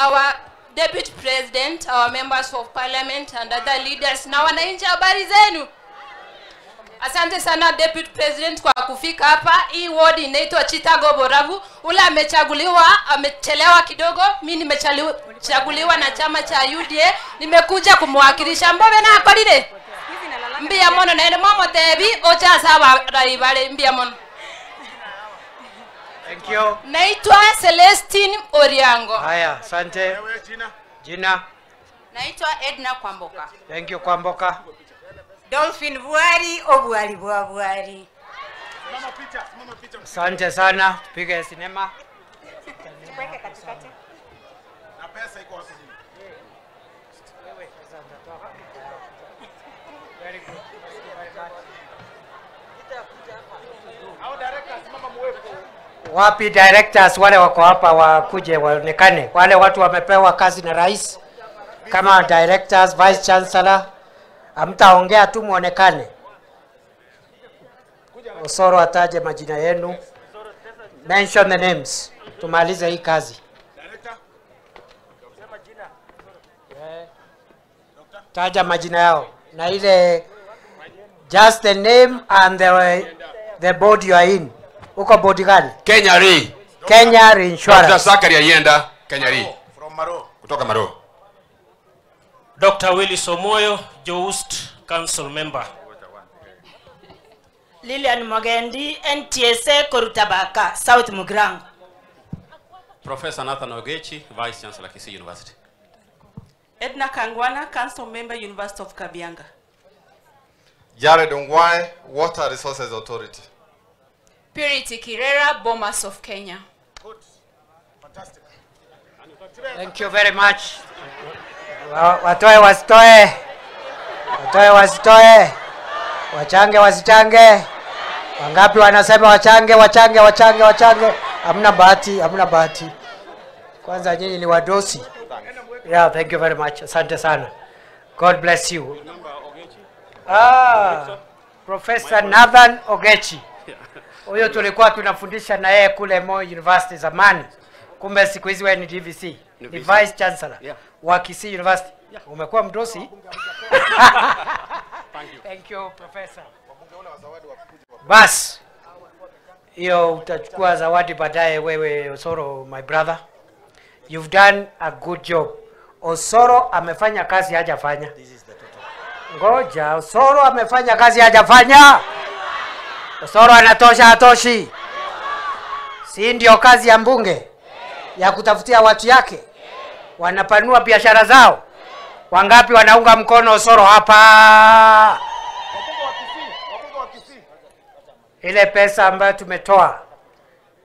Our Deputy President, our members of parliament and other leaders, na wananchi, habari zenu? Asante sana Deputy President kwa kufika hapa. Hii ward inaitwa Chitago Borabu. Ule amechaguliwa, amechelewa kidogo. Mimi nimechaguliwa na chama cha UDA. Nimekuja kumwakilisha. Mbobe na akolile. Mbia mono na ene momo tebi ocha sawa raibale mbia mono. Thank you. Naitwa Celestine Oriango. Haya, asante. Jina. Naitwa Edna Kwamboka. Thank you Kwamboka. Dolphin Buari, Obuari Buari. Asante sana, tupige sinema. Tuweke katikati. Na pesa iko wapi? Wewe sasa nitatoa. Very good. Hao directors mama muwepo. Wapi directors wale wako hapa wakuje waonekane. Wale watu wamepewa kazi na rais kama directors, vice chancellor. Hamtaongea tu muonekane. Osoro ataje majina yenu. Mention the names. Tumalize hii kazi. Taja majina yao. Na ile just the name and the board you are in. Uko board gani? Kenya Re. Kenya Re Insurance. Dr. Zachary Ayenda, Kenya Re. From Maro. Kutoka Maro. Dr. Willis Omoyo, Joust Council Member. Lilian Mogendi, NTSA Korutabaka, South Mugirango. Professor Nathan Ogechi, Vice Chancellor, Kisii University. Edna Kangwana, Council Member, University of Kabianga. Jared Ongwae, Water Resources Authority. Purity Kirera, Bomas of Kenya. Good. Fantastic. Thank you very much. Watoe wasitoe, watoe wasitoe, wachange wasichange. Wangapi wanasema wachange, wachange, wachange, wachange? Hamna bahati, hamna bahati. Kwanza nyinyi ni wadosi. Yeah, thank you very much. Asante sana. God bless you. Ah, Professor Nathan Ogechi. Huyo tulikuwa tunafundisha na yeye kule Moi University zamani. Kumbe siku hizi wewe ni DVC, ni Vice Chancellor wa Kisii University. Umekuwa mdosi. Thank you. Thank you Professor. Bas, hiyo utachukua zawadi baadaye wewe Osoro, my brother. You've done a good job. Osoro amefanya kazi hajafanya. Ngoja, Osoro amefanya kazi hajafanya. Osoro anatosha hatoshi. Si ndio kazi ya mbunge ya kutafutia watu yake? Wanapanua biashara zao. Wangapi wanaunga mkono Osoro hapa? Ile pesa ambayo tumetoa